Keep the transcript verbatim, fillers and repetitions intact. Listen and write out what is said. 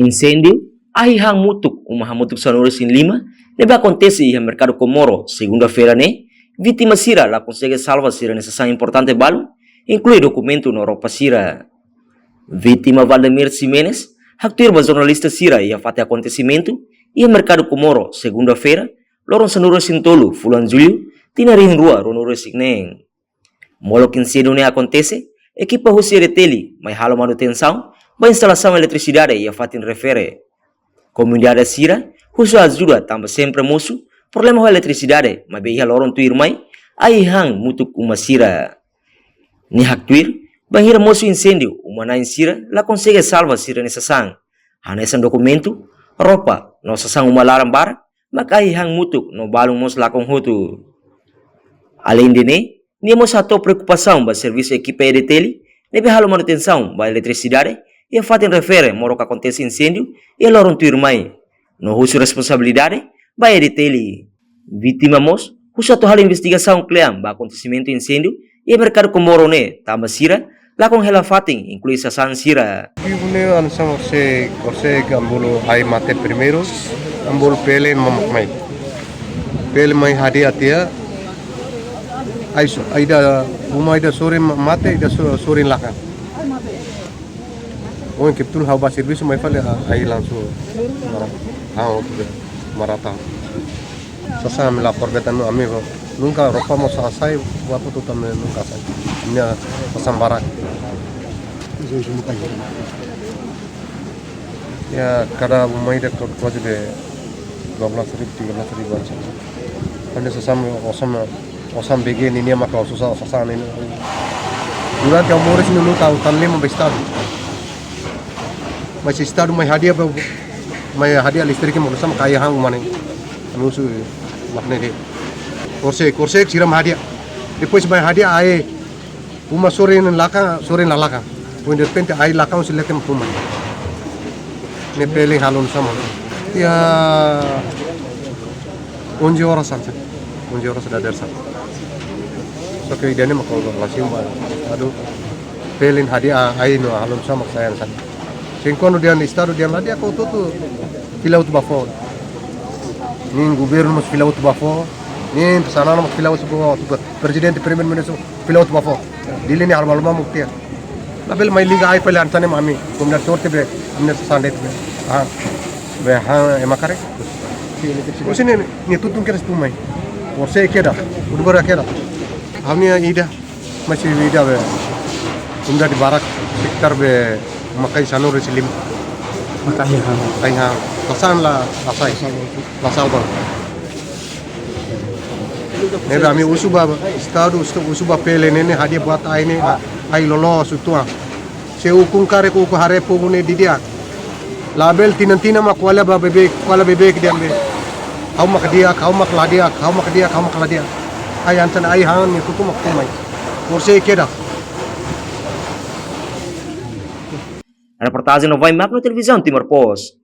Inséndiu ahi han mutuk uma hamutuk sanulu-resin-lima ne'ebé akontese iha Merkadu Komoro, segunda-feira ne'e, vítima sira la konsege salva sira-nia sasán importante balu, inklui dokumentu no roupa sira. Vítima Valdemir Ximenes haktuir ba jornalista sira iha fatin akontesimentu iha Merkadu Komoro, segunda-feira, loron sanulu-resin-tolu fulan Jullu, tinan rihun rua ruanulu-resin-neen. Molok inséndiu ne'e akontese, ekipa husi EDTL mai halo manutensaun ba instalasaun eletrisidade iha fatin refere. Komunidade sira husu ajuda tanba sempre mosu problema ho eletrisidade, maibé iha loron tuirmai ahi han mutuk uma sira. Nia haktuir, bainhira mosu inséndiu, uma-na'in sira la konsege salva sira-nia sasán. Hanesan dokumentu, roupa, no sasán uma laran barak mak ahi han mutuk no balun mós lakon hotu. Aleinde ne'e, nia mós hato'o preokupasaun ba servisu ekipa EDTL ne'ebé halo manutensaun ba eletrisidade iha fatin refere molok akontese inséndiu iha loron tuirmai, no husu responsabilidade ba EDTL. Vítima mós husu atu halo investigasaun kle'an ba akontesimentu inséndiu iha Merkadu Komoro ne'e, tanba sira lakon hela fatin, inklui sasán sira. Ibu ne anu sama se, korse ke ambulu ai mate primeiru, ambulu PLN mamak mai. PLN mai hadi'a tiha, ai so, ai ida uma ida sorin ma-, mate, ida so-, sorin lakan. Ohin kebetulan ha'u bá servisu mai fali, a-, ai langsung mara-, ha'u tu marata. Sasán ami lapor ba tan ami, nunka roupa mós sasai, buat hotu-hotu ami nunka sai. Nia sasán barak. Ya, kada uma ida ke-, kuaze de dua belas ribu, tiga belas ribu aja. Kan nia sasán, osan, osan bege ninia maka susar sasán ninia. Durante ha'u moris ne'e nunka ha'u tan lima ba Estadu. Mas Estadu mai hadi'a ba, mai hadi'a listrik maka osan maka ahi han uma ne'e. Ami husu mak ne'e de'it. Korse, korse sira mai hadi'a. Depois mai hadi'a ai uma sorin lakan, sorin la lakan. Ohin derrepente ai lakan husi leten puma. Ne'e PLN halo oinsá mak. Ya, onze horas hanesan. Onze horas dadeer hanesan. Só ke ida-ne'e mak ha'u la simu ba. Aduh, PLN hadi'a ai no halo oinsá mak sai hanesan. Sin kuandu dehan Estadu dehan la hadi'a, hotu-hotu fila hotu ba fó. Nia governu mós fila hotu ba fó. Nia pesanan mós fila hotu ba fó. Prezidente, Primeiru-Ministru fila hotu ba fó. Dili ne'e halo malu mamuk tiha. Labele mai liga ai fali hanesan ne'e mak ami. Komunidade sorte be, komunidade sasán de'it be. Ah, be han ema karik. Husi ne'e, nia tutun kedas tun mai. Korse kedas, udu bara kedas. Ha'u-nia ida, masih ida be. Komunidade barak, sekitar be mak ahi sanulu-resin-lima. Mak ahi han. Ahi han. Sasán la asai. La salva. Ne'ebé ami husu ba Estadu, husu, husu ba PLN ne'e hadi'a buat ai ne'e, a-, ai loloos uitoan. Se ukun karik, ukun haree povu ne'e didi'ak. Labele tinan-tinan mak ko'alia ba beibeik, ko'alia beibeik dehan be. Ha'u mak di'ak, ha'u mak la di'ak, ha'u mak di'ak, ha'u mak la di'ak. Ai hanesan ai han ne'e tutu mak tun mai. Korse kedas. Reportajen Novai Magno, Televizaun Timor Post.